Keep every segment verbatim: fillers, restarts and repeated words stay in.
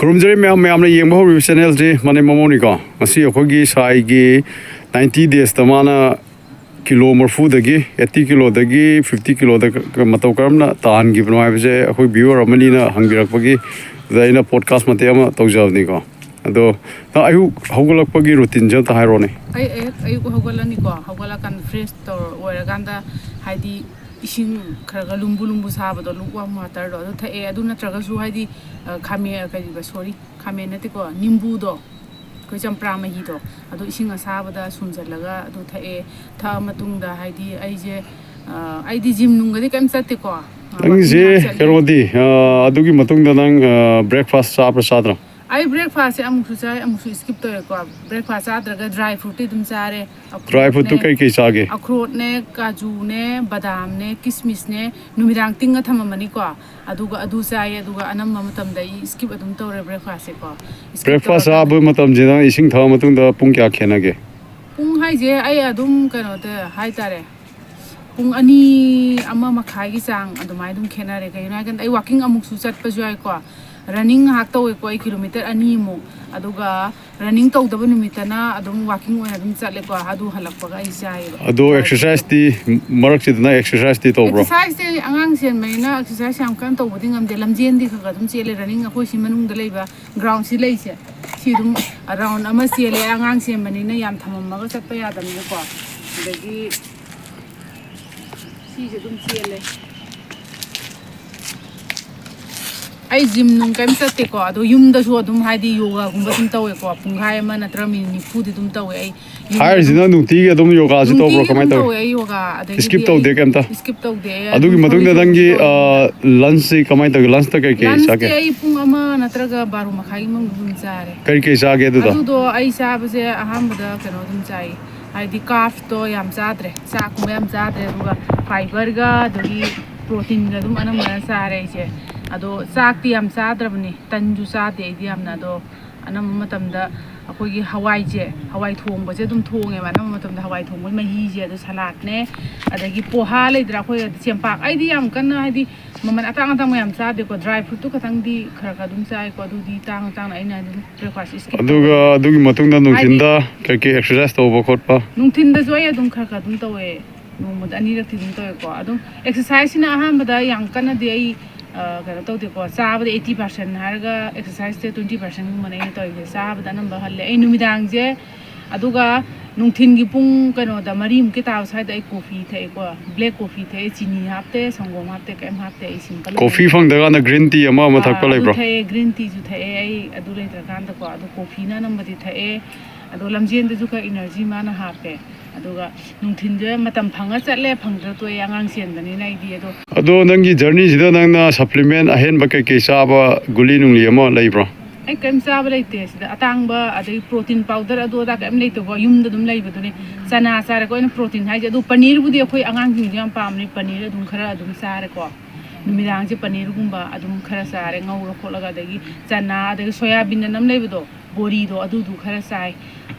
ꯈꯨꯔꯨꯝꯖꯔꯤ ꯃꯌꯥꯝ, ꯃꯌꯥꯝꯅ ꯌꯦꯡꯕ ꯍꯧꯔꯤꯕ ꯆꯦꯅꯦꯜꯁꯤ ꯃꯅꯦꯝ ꯃꯃꯧꯅꯤꯀꯣ꯫ ꯉꯁꯤ ꯑꯩꯈꯣꯏꯒꯤ ꯁꯥꯏꯒꯤ ꯅꯥꯏꯟꯇꯤ ꯗꯦꯖꯇ ꯃꯥꯅ ꯀꯤꯂꯣ ꯃꯔꯐꯨꯗꯒꯤ, ꯑꯩꯠꯇꯤ ꯀꯤꯂꯣꯗꯒꯤ ꯐꯤꯐꯇꯤ ꯀꯤꯂꯣꯗ ꯀ-, ꯀ-, ꯃꯇꯧ ꯀꯔꯝꯅ ꯇꯥꯍꯟꯈꯤꯕꯅꯣ ꯍꯥꯏꯕꯁꯦ ꯑꯩꯈꯣꯏ ꯚ꯭ꯌꯨꯋꯔ ꯑꯃꯅꯤꯅ ꯍꯪꯕꯤꯔꯛꯄꯒꯤ, ꯑꯗꯨꯗ ꯑꯩꯅ ꯄꯣꯗꯀꯥꯁ ꯃꯇꯦꯛ ꯑꯃ ꯇꯧꯖꯕꯅꯤꯀꯣ꯫ ꯑꯗꯣ ꯅꯪ ꯑꯌꯨꯛ ꯍꯧꯒꯠꯂꯛꯄꯒꯤ ꯔꯨꯇꯤꯟꯁꯦ ꯑꯝꯇ ꯍꯥꯏꯔꯣꯅꯦ꯫ ꯑꯩ ꯑꯌꯨꯛ, ꯑꯌꯨꯛ ꯍꯧꯒꯠꯂꯅꯤꯀꯣ, ꯍꯧꯒꯠꯂꯀꯥꯟꯗ ꯐ꯭ꯔꯦꯁ ꯇꯧꯔ ꯑꯣꯏꯔꯀꯥꯟꯗ, ꯍꯥꯏꯗꯤ ꯏꯁꯤꯡ ꯈꯔ ꯈꯔ ꯂꯨꯝꯕꯨ ꯂꯨꯝꯕꯨ ꯁꯥꯕꯗꯣ, ꯂꯨꯛ ꯋꯥꯝ ꯋꯥꯇꯔꯗꯣ, ꯑꯗꯨ ꯊꯛꯑꯦ꯫ ꯑꯗꯨ ꯅꯠꯇ꯭ꯔꯒꯁꯨ ꯍꯥꯏꯗꯤ, ꯑ, ꯈꯥꯃꯦꯟ, ꯀꯔꯤꯕ, ꯁꯣꯔꯤ, ꯈꯥꯃꯦꯟ ꯅꯠꯇꯦꯀꯣ, ꯅꯤꯝꯕꯨꯗꯣ, ꯑꯩꯈꯣꯏ ꯆꯝꯄ꯭ꯔꯥ ꯃꯍꯤꯗꯣ, ꯑꯗꯨ ꯏꯁꯤꯡ ꯑꯁꯥꯕꯗ ꯁꯨꯝꯖꯜꯂꯒ ꯑꯗꯨ ꯊꯛꯑꯦ꯫ ꯊꯛꯑ ꯃꯇꯨꯡꯗ ꯍꯥꯏꯗꯤ ꯑꯩꯁꯦ, ꯑ, ꯑꯩꯗꯤ ꯖꯤꯝ ꯅꯨꯡꯒꯗꯤ ꯀꯩꯝ ꯆꯠꯇꯦꯀꯣ꯫ ꯑ, ꯅꯪꯁꯦ ꯋꯥꯀꯤꯡ ꯉꯥꯏꯍꯥꯛ ꯆꯠꯂꯦ꯫ ꯀꯩꯅꯣꯗꯤ, ꯑ, ꯑꯗꯨꯒꯤ ꯃꯇꯨꯡꯗ ꯅꯪ, ꯑ, ꯕ꯭ꯔꯦꯛꯐꯥꯁ ꯆꯥꯕ꯭ꯔꯥ ꯆꯥꯗ꯭ꯔꯣ? ꯑꯩ ꯕ꯭ꯔꯦꯛꯐꯥꯁꯁꯦ ꯑꯃꯨꯛꯁꯨ ꯆꯥꯏ, ꯑꯃꯨꯛꯁꯨ ꯁ꯭ꯀꯤꯞ ꯇꯧꯋꯦꯀꯣ꯫ ꯕ꯭ꯔꯦꯛꯐꯥꯁ ꯆꯥꯗ꯭ꯔꯒ ꯗ꯭ꯔꯥꯏ ꯐ꯭ꯔꯨꯠꯇꯤ ꯑꯗꯨꯝ ꯆꯥꯔꯦ꯫ ꯗ꯭ꯔꯥꯏ ꯐ꯭ꯔꯨꯠꯇꯨ ꯑꯈ꯭ꯔꯣꯠꯅꯦ, ꯀꯩꯀꯩ ꯆꯥꯒꯦ? ꯑꯈ꯭ꯔꯣꯠꯅꯦ, ꯀꯥꯖꯨꯅꯦ, ꯕꯗꯥꯝꯅꯦ, ꯀꯤꯁꯃꯤꯁꯅꯦ, ꯅꯨꯃꯤꯗꯥꯡ ꯇꯤꯡꯉ ꯊꯝꯃꯝꯃꯅꯤꯀꯣ꯫ ꯑꯗꯨꯒ ꯑꯗꯨ ꯆꯥꯏ, ꯑꯗꯨꯒ ꯑꯅꯝꯕ ꯃꯇꯝꯗ ꯑꯩ ꯁ꯭ꯀꯤꯞ ꯑꯗꯨꯝ ꯇꯧꯔꯦ ꯕ꯭ꯔꯦꯛꯐꯥꯁꯁꯦꯀꯣ꯫ ꯁ꯭ꯀꯤꯞ ꯕ꯭ꯔꯦꯛꯐꯥꯁ ꯇꯧꯔꯀꯥꯟꯗ ꯆꯥꯕ ꯃꯇꯝꯁꯤꯗ ꯏꯁꯤꯡ ꯊꯛꯑ ꯃꯇꯨꯡꯗ ꯄꯨꯡ ꯀꯌꯥ ꯈꯦꯠꯅꯒꯦ? ꯄꯨꯡ ꯍꯥꯏꯁꯦ ꯑꯩ ꯑꯗꯨꯝ ꯀꯩꯅꯣꯗ ꯍꯥꯏꯇꯥꯔꯦ, ꯄꯨꯡ ꯑꯅꯤ, ꯑꯃ ꯃꯈꯥꯏꯒꯤ ꯆꯥꯡ ꯑꯗꯨꯃꯥꯏꯅ ꯑꯗꯨꯝ ꯈꯦꯠꯅꯔꯦ꯫ ꯀꯩꯒꯤꯅꯣ ꯍꯥꯏꯀꯥꯟꯗ ꯑꯩ ꯋꯥꯀꯤꯡ ꯑꯃꯨꯛꯁꯨ ꯆꯠꯄꯁꯨ ꯌꯥꯎꯏꯀꯣ, ꯔꯟꯅꯤꯡ ꯉꯥꯏꯍꯥꯛ ꯇꯧꯋꯦꯀꯣ ꯑꯩ ꯀꯤꯂꯣꯃꯤꯇꯔ ꯑꯅꯤꯃꯨꯛ, ꯑꯗꯨꯒ ꯔꯟꯅꯤꯡ ꯇꯧꯗꯕ ꯅꯨꯃꯤꯠꯇꯅ ꯑꯗꯨꯝ ꯋꯥꯀꯤꯡ ꯑꯣꯏꯅ ꯑꯗꯨꯝ ꯆꯠꯂꯦꯀꯣ꯫ ꯑꯗꯨ ꯍꯜꯂꯛꯄꯒ ꯑꯩ ꯆꯥꯏꯌꯦꯕ꯫ ꯑꯗꯣ ꯑꯦꯛꯁꯔꯁꯥꯏꯁꯇꯤ, ꯃꯔꯛꯁꯤꯗꯅ ꯑꯦꯛꯁꯔꯁꯥꯏꯁꯇꯤ ꯇꯧꯕ꯭ꯔꯣ? ꯑꯦꯛꯁꯔꯁꯥꯏꯁꯇꯤ ꯑꯉꯥꯡ ꯆꯦꯟꯕꯅꯤꯅ ꯑꯦꯛꯁꯔꯁꯥꯏꯁ ꯌꯥꯝ ꯀꯟꯅ ꯇꯧꯕꯗꯤ ꯉꯝꯗꯦ꯫ ꯂꯝꯖꯦꯟꯗꯤ ꯈꯔ ꯈꯔ ꯑꯗꯨꯝ ꯆꯦꯜꯂꯦ꯫ ꯔꯟꯅꯤꯡ ꯑꯩꯈꯣꯏ ꯁꯤ ꯃꯅꯨꯡꯗ ꯂꯩꯕ ꯒ꯭ꯔꯥꯎꯟꯁꯤ ꯂꯩꯁꯦ, ꯁꯤ ꯑꯗꯨꯝ ꯔꯥꯎꯟ ꯑꯃ ꯆꯦꯜꯂꯦ꯫ ꯑꯉꯥꯡ ꯆꯦꯟꯕꯅꯤꯅ ꯌꯥꯝ ꯊꯝꯃꯝꯃꯒ ꯆꯠꯄ ꯌꯥꯗꯕꯅꯤꯅꯀꯣ꯫ ꯑꯗꯒꯤ ꯁꯤꯁꯦ ꯑꯗꯨꯝ ꯆꯦꯜꯂꯦ꯫ ꯑꯩ ꯖꯤꯝ ꯅꯨꯡ ꯀꯔꯤꯝ ꯆꯠꯇꯦꯀꯣ, ꯑꯗꯣ ꯌꯨꯝꯗꯁꯨ ꯑꯗꯨꯝ ꯍꯥꯏꯗꯤ ꯌꯣꯒꯥꯒꯨꯝꯕ ꯑꯗꯨꯝ ꯇꯧꯋꯦꯀꯣ, ꯄꯨꯡꯈꯥꯏ ꯑꯃ ꯅꯠꯇ꯭ꯔꯒ ꯃꯤꯅꯤꯠ ꯅꯤꯐꯨꯗꯤ ꯑꯗꯨꯝ ꯇꯧꯋꯦ ꯑꯩ꯫ ꯌꯨꯝꯗ ꯍꯥꯏꯔꯤꯁꯤꯅ ꯑꯗꯨꯝ ꯅꯨꯡꯇꯤꯒꯤ ꯑꯗꯨꯝ ꯌꯣꯒꯥꯁꯤ ꯇꯧꯕ꯭ꯔꯣ? ꯅꯨꯡꯇꯤꯒꯤ ꯀꯃꯥꯏꯅ ꯑꯗꯨꯝ ꯇꯧꯋꯤ? ꯇꯧꯋꯦ ꯑꯩ ꯌꯣꯒꯥ, ꯑꯗꯒꯤꯗꯤ ꯁ꯭ꯀꯤꯞ ꯇꯧꯗꯦ ꯑꯩ ꯀꯩꯝꯇ? ꯁ꯭ꯀꯤꯞ ꯇꯧꯗꯦ ꯑꯩ꯫ ꯑꯗꯨꯒꯤ ꯑꯗꯨꯝ ꯃꯇꯨꯡꯗ ꯐꯝꯃꯤꯁꯨ ꯅꯪꯒꯤ, ꯇꯧꯋꯦ꯫ ꯑ, ꯂꯟꯁꯁꯤ ꯀꯃꯥꯏꯅ ꯇꯧꯒꯦ? ꯂꯟꯁꯇ ꯀꯩ ꯀꯩ ꯂꯟꯁꯇꯤ ꯆꯥꯒꯦ? ꯑꯩ ꯄꯨꯡ ꯑꯃ ꯅꯠꯇ꯭ꯔꯒ ꯕꯥꯔꯣ ꯃꯈꯥꯏꯒꯤ ꯃꯅꯨꯡꯗ ꯑꯗꯨꯝ ꯆꯥꯔꯦ꯫ ꯀꯔꯤ ꯀꯩ ꯆꯥꯒꯦ ꯑꯗꯨꯗꯣ? ꯑꯗꯨꯗꯣ ꯑꯩ ꯆꯥꯕꯁꯦ ꯑꯍꯥꯟꯕꯗ ꯀꯩꯅꯣ ꯑꯗꯨꯝ ꯆꯥꯏ, ꯍꯥꯏꯗꯤ ꯀꯥꯔꯕꯇꯣ ꯌꯥꯝ ꯆꯥꯗ꯭ꯔꯦ, ꯆꯥꯛꯀꯨꯝꯕ ꯌꯥꯝ ꯆꯥꯗ꯭ꯔꯦ, ꯑꯗꯨꯒ ꯐꯥꯏꯕꯔꯒ ꯑꯗꯒꯤ ꯄ꯭ꯔꯣꯇꯤꯟꯒ ꯑꯗꯨꯝ ꯑꯅꯝꯕꯅ ꯆꯥꯔꯦ ꯑꯩꯁꯦ꯫ ꯑꯗꯣ ꯆꯥꯛꯇꯤ ꯌꯥꯝ ꯆꯥꯗ꯭ꯔꯕꯅꯤ, ꯇꯟꯁꯨ ꯆꯥꯗꯦ ꯑꯩꯗꯤ ꯌꯥꯝꯅ꯫ ꯑꯗꯣ ꯑꯅꯝꯕ ꯃꯇꯝꯗ ꯑꯩꯈꯣꯏꯒꯤ ꯍꯋꯥꯏꯁꯦ, ꯍꯋꯥꯏ ꯊꯣꯡꯕꯁꯦ ꯑꯗꯨꯝ ꯊꯣꯡꯉꯦꯕ꯫ ꯑꯅꯝꯕ ꯃꯇꯝꯗ ꯍꯋꯥꯏ ꯊꯣꯡꯕꯒꯤ ꯃꯍꯤꯁꯦ, ꯑꯗꯨ ꯁꯂꯥꯠꯅꯦ, ꯑꯗꯒꯤ ꯄꯣꯍꯥ ꯂꯩꯗ꯭ꯔꯥ, ꯑꯩꯈꯣꯏ ꯆꯦꯡꯄꯥꯛ, ꯑꯩꯗꯤ ꯌꯥꯝ ꯀꯟꯅ, ꯍꯥꯏꯗꯤ, ꯃꯃꯜ ꯑꯇꯥꯡ ꯑꯇꯥꯡꯕ ꯌꯥꯝ ꯆꯥꯗꯦꯀꯣ, ꯗ꯭ꯔꯥꯏ ꯐ꯭ꯔꯨꯠꯇꯨ ꯈꯛꯇꯪꯗꯤ ꯈꯔ ꯈꯔ ꯑꯗꯨꯝ ꯆꯥꯏꯀꯣ꯫ ꯑꯗꯨꯗꯤ ꯇꯥꯡꯅ ꯇꯥꯡꯅ ꯑꯩꯅ ꯑꯗꯨꯝ ꯕ꯭ꯔꯦꯛꯐꯥꯁ ꯁ꯭ꯀꯤꯞ ꯑꯗꯨꯒ ꯇꯧꯋꯦ꯫ ꯑꯗꯨꯒꯤ ꯃꯇꯨꯡꯗ ꯍꯥꯏꯗꯤ ꯅꯨꯡꯊꯤꯟꯗ ꯀꯩꯀꯩ ꯑꯦꯛꯁꯔꯁꯥꯏꯁ ꯇꯧꯕ ꯈꯣꯠꯄ? ꯅꯨꯡꯊꯤꯟꯗꯁꯨ ꯑꯩ ꯑꯗꯨꯝ ꯈꯔ ꯈꯔ ꯑꯗꯨꯝ ꯇꯧꯋꯦ, ꯅꯣꯡꯃꯗ ꯑꯅꯤꯔꯛꯇꯤ ꯑꯗꯨꯝ ꯇꯧꯋꯦꯀꯣ꯫ ꯑꯗꯨꯝ ꯑꯦꯛꯁꯔꯁꯥꯏꯁꯁꯤꯅ ꯑꯍꯥꯟꯕꯗ ꯌꯥꯝ ꯀꯟꯅꯗꯤ ꯑꯩ, ꯑ, ꯀꯩꯅꯣ ꯇꯧꯗꯦꯀꯣ, ꯆꯥꯕꯗ ꯑꯩꯠꯇꯤ ꯄꯥꯔꯁꯦꯟ ꯍꯥꯏꯔꯒ ꯑꯦꯛꯁꯔꯁꯥꯏꯁꯁꯦ ꯇ꯭ꯋꯦꯟꯇꯤ ꯄꯥꯔꯁꯦꯟꯒꯨꯝꯕꯅꯦ ꯑꯩꯅ ꯇꯧꯔꯤꯁꯦ, ꯆꯥꯕꯗ ꯑꯅꯝꯕ ꯍꯜꯂꯦ꯫ ꯑꯩ ꯅꯨꯃꯤꯗꯥꯡꯁꯦ, ꯑꯗꯨꯒ ꯅꯨꯡꯊꯤꯟꯒꯤ ꯄꯨꯡ ꯀꯩꯅꯣꯗ, ꯃꯔꯤꯃꯨꯛꯀꯤ ꯇꯥꯕ ꯁ꯭ꯋꯥꯏꯗ ꯑꯩ ꯀꯣꯐꯤ ꯊꯛꯑꯦꯀꯣ, ꯕ꯭ꯂꯦꯛ ꯀꯣꯐꯤ ꯊꯛꯑꯦ, ꯆꯤꯅꯤ ꯍꯥꯞꯇꯦ, ꯁꯪꯒꯣꯝ ꯍꯥꯞꯇꯦ, ꯀꯩꯝ ꯍꯥꯞꯇꯦ, ꯑꯩ ꯁꯤꯝꯄꯜ ꯑꯣꯏꯅ ꯀꯣꯐꯤ ꯐꯪꯗ꯭ꯔꯀꯥꯟꯗ ꯒ꯭ꯔꯤꯟ ꯇꯤ ꯑꯃ ꯑꯃ ꯑꯥ, ꯊꯛꯄ ꯑꯗꯨ ꯂꯩꯕ꯭ꯔꯣ? ꯊꯛꯑꯦ, ꯒ꯭ꯔꯤꯟ ꯇꯤꯁꯨ ꯊꯛꯑꯦ ꯑꯩ, ꯑꯗꯨ ꯂꯩꯇ꯭ꯔꯀꯥꯟꯗꯀꯣ꯫ ꯑꯗꯣ ꯀꯣꯐꯤꯅ ꯑꯅꯝꯕꯗꯤ ꯊꯛꯑꯦ, ꯑꯗꯣ ꯂꯝꯖꯦꯟꯗꯁꯨ ꯈꯔ ꯏꯅꯔꯖꯤ ꯃꯥꯅ ꯍꯥꯞꯄꯦ꯫ ꯑꯗꯨꯒ ꯅꯨꯡꯊꯤꯟꯁꯦ ꯃꯇꯝ ꯐꯪꯉ ꯆꯠꯂꯦ, ꯐꯪꯗ꯭ꯔ ꯇꯣꯛꯑꯦ, ꯑꯉꯥꯡ ꯆꯦꯟꯕꯅꯤꯅ ꯑꯩꯗꯤ꯫ ꯑꯗꯣ ꯑꯗꯣ ꯅꯪꯒꯤ ꯖꯔꯅꯤꯁꯤꯗ ꯅꯪꯅ ꯁꯄ꯭ꯂꯤꯃꯦꯟ ꯑꯍꯦꯟꯕ ꯀꯩꯀꯩ ꯆꯥꯕ, ꯒꯨꯂꯤ ꯅꯨꯡꯂꯤ ꯑꯃ ꯂꯩꯕ꯭ꯔꯣ? ꯑꯩ ꯀꯔꯤꯝ ꯆꯥꯕ ꯂꯩꯇꯦ ꯁꯤꯗ, ꯑꯇꯥꯡꯕ ꯑꯗꯩ ꯄ꯭ꯔꯣꯇꯤꯟ ꯄꯥꯎꯗꯔ ꯑꯗꯨ ꯑꯗꯥ ꯀꯔꯤꯝ ꯂꯩꯇꯕꯀꯣ, ꯌꯨꯝꯗ ꯑꯗꯨꯝ ꯂꯩꯕꯗꯨꯅꯦ꯫ ꯆꯅꯥ ꯆꯥꯔꯦꯀꯣ, ꯑꯩꯅ ꯄ꯭ꯔꯣꯇꯤꯟ ꯍꯥꯏꯁꯦ꯫ ꯑꯗꯨ ꯄꯅꯤꯔꯕꯨꯗꯤ ꯑꯩꯈꯣꯏ ꯑꯉꯥꯡꯁꯤꯡꯁꯨ ꯌꯥꯝ ꯄꯥꯝꯕꯅꯤ, ꯄꯅꯤꯔ ꯑꯗꯨꯝ ꯈꯔ ꯑꯗꯨꯝ ꯆꯥꯔꯦꯀꯣ꯫ ꯅꯨꯃꯤꯗꯥꯡꯁꯦ ꯄꯅꯤꯔꯒꯨꯝꯕ ꯑꯗꯨꯝ ꯈꯔ ꯆꯥꯔꯦ, ꯉꯧꯔ ꯈꯣꯠꯂꯒ꯫ ꯑꯗꯒꯤ ꯆꯅꯥ, ꯑꯗꯒꯤ ꯁꯣꯌꯥꯕꯤꯟ ꯑꯅ ꯑꯃ ꯂꯩꯕꯗꯣ, ꯕꯣꯔꯤꯗꯣ, ꯑꯗꯨꯗꯨ ꯈꯔ ꯆꯥꯏ꯫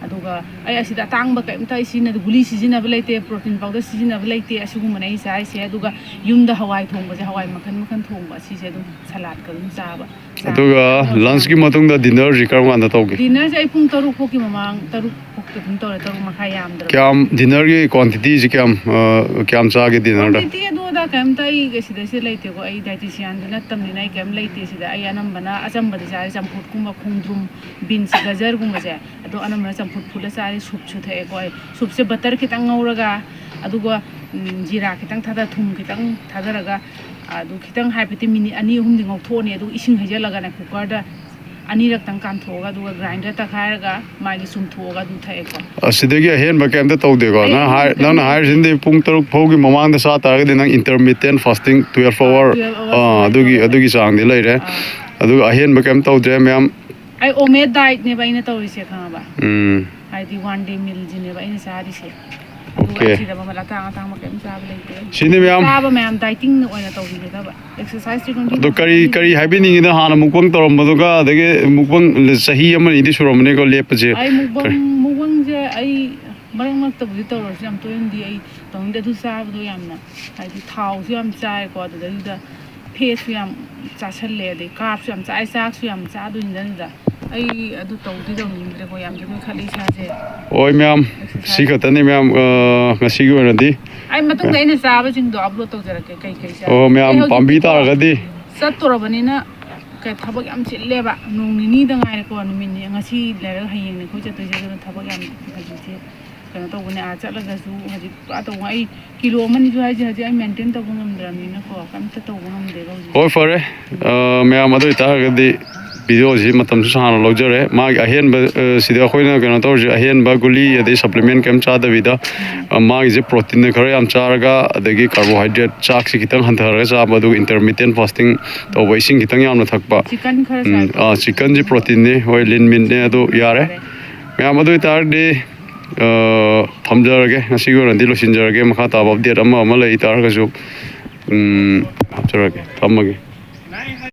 ꯑꯗꯨꯒ ꯑꯩ ꯑꯁꯤꯗ ꯑꯇꯥꯡꯕ ꯀꯩꯝꯇ ꯑꯩ ꯁꯤꯖꯤꯟꯅꯗꯦ, ꯒꯨꯂꯤ ꯁꯤꯖꯤꯟꯅꯕ ꯂꯩꯇꯦ, ꯄ꯭ꯔꯣꯇꯤꯟ ꯄꯥꯎꯗꯔ ꯁꯤꯖꯤꯟꯅꯕ ꯂꯩꯇꯦ, ꯑꯁꯤꯒꯨꯝꯕꯅꯦ ꯑꯩ ꯆꯥꯔꯤꯁꯦ꯫ ꯑꯗꯨꯒ ꯌꯨꯝꯗ ꯍꯋꯥꯏ ꯊꯣꯡꯕꯁꯦ, ꯍꯋꯥꯏ ꯃꯈꯜ ꯃꯈꯜ ꯊꯣꯡꯕ, ꯑꯁꯤꯁꯦ ꯑꯗꯨꯝ ꯁꯂꯥꯠꯀ ꯑꯗꯨꯝ ꯆꯥꯕ꯫ ꯑꯗꯨꯒ ꯂꯟꯁꯀꯤ ꯃꯇꯨꯡꯗ ꯗꯤꯅꯔꯁꯤ ꯀꯔꯝ ꯀꯥꯟꯗ ꯇꯧꯒꯦ? ꯗꯤꯅꯔꯁꯦ ꯑꯩ ꯄꯨꯡ ꯇꯔꯨꯛ ꯐꯥꯎꯒꯤ ꯃꯃꯥꯡ, ꯇꯔꯨꯛ ꯐꯥꯎꯇ ꯑꯗꯨꯝ ꯇꯧꯔꯦ, ꯇꯔꯨꯛ ꯃꯈꯥꯏ ꯌꯥꯝꯗ꯭ꯔꯕ꯫ ꯀꯌꯥꯝ, ꯗꯤꯅꯔꯒꯤ ꯀ꯭ꯋꯥꯟꯇꯤꯇꯤꯁꯤ ꯀꯌꯥꯝ, ꯑ, ꯀꯌꯥꯝ ꯆꯥꯒꯦ ꯗꯤꯅꯔꯗ? ꯀ꯭ꯋꯥꯟꯇꯤꯇꯤ ꯑꯗꯨ ꯑꯗꯥ ꯀꯩꯝꯇ ꯑꯩ ꯁꯤꯗꯩꯁꯤꯗ ꯂꯩꯇꯦꯀꯣ, ꯑꯩ ꯗꯥꯏꯇꯤꯁꯤꯌꯥꯟꯁꯨ ꯅꯠꯇꯕꯅꯤꯅ ꯑꯩ ꯀꯩꯝ ꯂꯩꯇꯦ ꯁꯤꯗ꯫ ꯑꯩ ꯑꯅꯝꯕꯅ ꯑꯆꯝꯕꯗꯤ ꯆꯥꯔꯦ, ꯆꯝꯐꯨꯠꯀꯨꯝꯕ, ꯈꯣꯡꯗ꯭ꯔꯨꯝ, ꯕꯤꯟꯁ, ꯒꯖꯔꯒꯨꯝꯕꯁꯦ, ꯑꯗꯣ ꯑꯅꯝꯕꯅ ꯆꯝꯐꯨꯠ ꯐꯨꯠꯂ ꯆꯥꯔꯦ, ꯁꯨꯞꯁꯨ ꯊꯛꯑꯦꯀꯣ꯫ ꯑꯩ ꯁꯨꯞꯁꯦ ꯕꯇꯔ ꯈꯤꯇꯪ ꯉꯧꯔꯒ, ꯑꯗꯨꯒ, ꯎꯝ, ꯖꯤꯔꯥ ꯈꯤꯇꯪ ꯊꯥꯗ, ꯊꯨꯝ ꯈꯤꯇꯪ ꯊꯥꯗꯔꯒ, ꯑꯗꯨ ꯈꯤꯇꯪ ꯍꯥꯏꯐꯦꯠꯇꯤ ꯃꯤꯅꯤꯠ ꯑꯅꯤ ꯑꯍꯨꯝꯗꯤ ꯉꯧꯊꯣꯛꯑꯅꯤ, ꯑꯗꯨꯒ ꯏꯁꯤꯡ ꯍꯩꯖꯤꯜꯂꯒꯅꯦ, ꯀꯨꯀꯔꯗ ꯑꯅꯤꯔꯛꯇꯪ ꯀꯥꯝꯊꯣꯛꯑꯒ, ꯑꯗꯨꯒ ꯒ꯭ꯔꯥꯏꯟꯗꯔ ꯇꯛꯈꯥꯏꯔꯒ ꯃꯥꯒꯤ ꯆꯨꯝꯊꯣꯛꯑꯒ ꯑꯗꯨ ꯊꯛꯑꯦꯀꯣ꯫ ꯑꯁꯤꯗꯒꯤ ꯑꯍꯦꯟꯕ ꯀꯩꯝꯇ ꯇꯧꯗꯦꯀꯣ? ꯑꯩ ꯅꯪ ꯍꯥꯏ-, ꯀꯩꯝ ꯅꯪꯅ ꯍꯥꯏꯔꯤꯁꯤꯅꯗꯤ ꯄꯨꯡ ꯇꯔꯨꯛ ꯐꯥꯎꯒꯤ ꯃꯃꯥꯡꯗ ꯆꯥ ꯇꯥꯔꯒꯗꯤ ꯅꯪ intermittent fasting, twelve ꯑꯥ, hour, twelve hours ꯑꯥ, ꯑꯗꯨꯃꯥꯏꯅ ꯑꯗꯨꯒꯤ, ꯇꯧꯔꯒ ꯑꯗꯨꯒꯤ ꯆꯥꯡꯗꯤ ꯂꯩꯔꯦ꯫ ꯑꯥ꯫ ꯑꯗꯨꯒ ꯑꯍꯦꯟꯕ ꯀꯩꯝ ꯇꯧꯗ꯭ꯔꯦ, ꯃꯌꯥꯝ꯫ ꯑꯩ ꯑꯣꯃꯦꯠ ꯗꯥꯏꯠꯅꯦꯕ ꯑꯩꯅ ꯇꯧꯔꯤꯁꯦ, ꯈꯪꯉꯕ? ꯎꯝ꯫ ꯍꯥꯏꯗꯤ ꯋꯥꯟ ꯗꯦ ꯃꯤꯜꯁꯤꯅꯦꯕ ꯑꯩꯅ ꯆꯥꯔꯤꯁꯦ꯫ ꯑꯗꯨꯒ Okay. ꯁꯤꯗ ꯃꯃꯜ ꯑꯇꯥꯡ ꯑꯇꯥꯡꯕ ꯀꯩꯝ ꯆꯥꯕ ꯂꯩꯇꯦ꯫ ꯁꯤꯅꯤ ꯃꯌꯥꯝ꯫ ꯆꯥꯕ ꯃꯌꯥꯝ ꯗꯥꯏꯇꯤꯡꯅ ꯑꯣꯏꯅ ꯇꯧꯕꯤꯒꯗꯕ꯫ ꯑꯦꯛꯁꯔꯁꯥꯏꯁꯇꯤ ꯅꯨꯡꯇꯤ ꯑꯗꯣ ꯀꯔꯤ ꯀꯔꯤ ꯍꯥꯏꯕꯤꯅꯤꯡꯉꯤꯅ ꯍꯥꯟꯅ ꯃꯨꯛꯕꯪ ꯇꯧꯔꯝꯕꯗꯨꯒ ꯑꯗꯒꯤ ꯃꯨꯛꯕꯪ ꯆꯍꯤ ꯑꯃ ꯑꯅꯤꯗꯤ ꯁꯨꯔꯝꯃꯅꯤꯀꯣ ꯂꯦꯞꯄꯁꯦ꯫ ꯑꯩ ꯃꯨꯛꯕꯪ ꯀꯔꯤ- ꯃꯨꯛꯕꯪꯁꯦ ꯑꯩ ꯃꯔꯛ ꯃꯔꯛꯇꯕꯨꯗꯤ ꯇꯧꯔꯁꯨ ꯌꯥꯝ ꯇꯣꯏꯅꯗꯤ ꯑꯩ ꯇꯧꯅꯤꯡꯗꯦ꯫ ꯑꯗꯨ ꯆꯥꯕꯗꯣ ꯌꯥꯝꯅ ꯍꯥꯏꯗꯤ ꯊꯥꯎꯁꯨ ꯌꯥꯝ ꯆꯥꯏꯀꯣ꯫ ꯑꯗꯨꯗꯩꯗꯨꯗ ꯐꯦꯠꯁꯨ ꯌꯥꯝ ꯆꯥꯁꯜꯂꯦ, ꯑꯗꯩ ꯀꯥꯞꯁꯨ ꯌꯥꯝ ꯆꯥꯏ, ꯆꯥꯛꯁꯨ ꯌꯥꯝ ꯆꯥꯗꯣꯏꯅꯤꯗ꯫ ꯑꯗꯨꯗ ꯑꯩ ꯑꯗꯨ ꯇꯧꯗꯤ ꯇꯧꯅꯤꯡꯗ꯭ꯔꯦꯀꯣ꯫ ꯌꯥꯝꯁꯨ ꯅꯣꯏꯈꯠꯂꯦ ꯏꯁꯥꯁꯦ꯫ ꯍꯣꯏ ꯃꯌꯥꯝ, ꯁꯤ ꯈꯛꯇꯅꯤ ꯃꯌꯥꯝ, ꯑ, ꯉꯁꯤꯒꯤ ꯑꯣꯏꯅꯗꯤ꯫ ꯑꯩ ꯃꯇꯨꯡꯗ ꯑꯩꯅ ꯆꯥꯕꯁꯤꯡꯗꯣ ꯑꯞꯂꯣꯗ ꯇꯧꯖꯔꯛꯀꯦ, ꯀꯩ ꯀꯩ ꯆꯥꯏ꯫ ꯑꯣ ꯃꯌꯥꯝ, ꯑꯩ ꯍꯧꯖꯤꯛꯇꯤꯀꯣ ꯄꯥꯝꯕꯤ ꯇꯥꯔꯒꯗꯤ꯫ ꯆꯠꯇꯣꯔꯕꯅꯤꯅ ꯀꯩ ꯊꯕꯛ ꯌꯥꯝ ꯆꯤꯜꯂꯦꯕ꯫ ꯅꯣꯡ ꯅꯤꯅꯤꯗ ꯉꯥꯏꯔꯦꯀꯣ, ꯅꯨꯃꯤꯠ ꯅꯤ-, ꯉꯁꯤ ꯂꯩꯔꯒ ꯍꯌꯦꯡꯅꯦ ꯑꯩꯈꯣꯏ ꯆꯠꯇꯣꯏꯁꯦ꯫ ꯑꯗꯨꯅ ꯊꯕꯛ ꯌꯥꯝ ꯍꯧꯖꯤꯛꯁꯦ ꯀꯩꯅꯣ ꯇꯧꯕꯅꯦ꯫ ꯑꯥ ꯆꯠꯂꯒꯁꯨ ꯍꯧꯖꯤꯛ ꯄꯨꯔꯥ ꯇꯧꯕ꯫ ꯑꯩ ꯀꯤꯂꯣ ꯑꯃꯅꯤꯁꯨ ꯍꯥꯏꯁꯦ ꯍꯧꯖꯤꯛ ꯑꯩ ꯃꯦꯟꯇꯦꯟ ꯇꯧꯕ ꯉꯝꯗ꯭ꯔꯕꯅꯤꯅꯀꯣ, ꯀꯩꯝꯇ ꯇꯧꯕ ꯉꯝꯗꯦꯕ ꯍꯧꯖꯤꯛ꯫ ꯍꯣꯏ, ꯐꯔꯦ꯫ ꯑ, ꯃꯌꯥꯝ, ꯑꯗꯨ ꯑꯣꯏꯇꯥꯔꯒꯗꯤ ꯚꯤꯗꯤꯑꯣꯁꯤ ꯃꯇꯝꯁꯨ ꯁꯥꯡꯅ ꯂꯧꯖꯔꯦ꯫ ꯃꯥꯒꯤ ꯑꯍꯦꯟꯕ, ꯑ, ꯁꯤꯗ ꯑꯩꯈꯣꯏꯅ ꯀꯩꯅꯣ ꯇꯧꯔꯤꯁꯦ, ꯑꯍꯦꯟꯕ ꯒꯨꯂꯤ ꯑꯗꯩ ꯁꯄ꯭ꯂꯤꯃꯦꯟ ꯀꯩꯝ ꯆꯥꯗꯕꯤꯗ, ꯑ, ꯃꯥꯒꯤꯁꯦ ꯄ꯭ꯔꯣꯇꯤꯟꯅ ꯈꯔ ꯌꯥꯝ ꯆꯥꯔꯒ, ꯑꯗꯒꯤ ꯀꯥꯔꯕꯣꯍꯥꯏꯗ꯭ꯔꯦꯠ, ꯆꯥꯛꯁꯤ ꯈꯤꯇꯪ ꯍꯟꯊꯔꯒ ꯆꯥꯕ, ꯑꯗꯨꯒ ꯏꯟꯇꯔꯃꯤꯇꯦꯟ ꯐꯥꯁꯇꯤꯡ ꯇꯧꯕ, ꯏꯁꯤꯡ ꯈꯤꯇꯪ ꯌꯥꯝꯅ ꯊꯛꯄ꯫ ꯆꯤꯀꯟ ꯈꯔ ꯎꯝ, ꯆꯥꯏꯀꯣ꯫ ꯑꯥ, ꯆꯤꯀꯟꯁꯤ ꯄ꯭ꯔꯣꯇꯤꯟꯅꯤ꯫ ꯍꯣꯏ, ꯂꯤꯟ ꯃꯤꯠꯅꯦ, ꯑꯗꯨ ꯌꯥꯔꯦ꯫ ꯃꯌꯥꯝ, ꯑꯗꯨ ꯑꯣꯏꯇꯥꯔꯗꯤ, ꯑ, ꯊꯝꯖꯔꯒꯦ꯫ ꯉꯁꯤꯒꯤ ꯑꯣꯏꯅꯗꯤ ꯂꯣꯏꯁꯤꯟꯖꯔꯒꯦ꯫ ꯃꯈꯥ ꯇꯥꯕ ꯑꯞꯗꯦꯠ ꯑꯃ ꯑꯃ ꯂꯩ ꯇꯥꯔꯒꯁꯨ, ꯎꯝ, ꯍꯥꯞꯆꯔꯒꯦ꯫ ꯊꯝꯃꯒꯦ꯫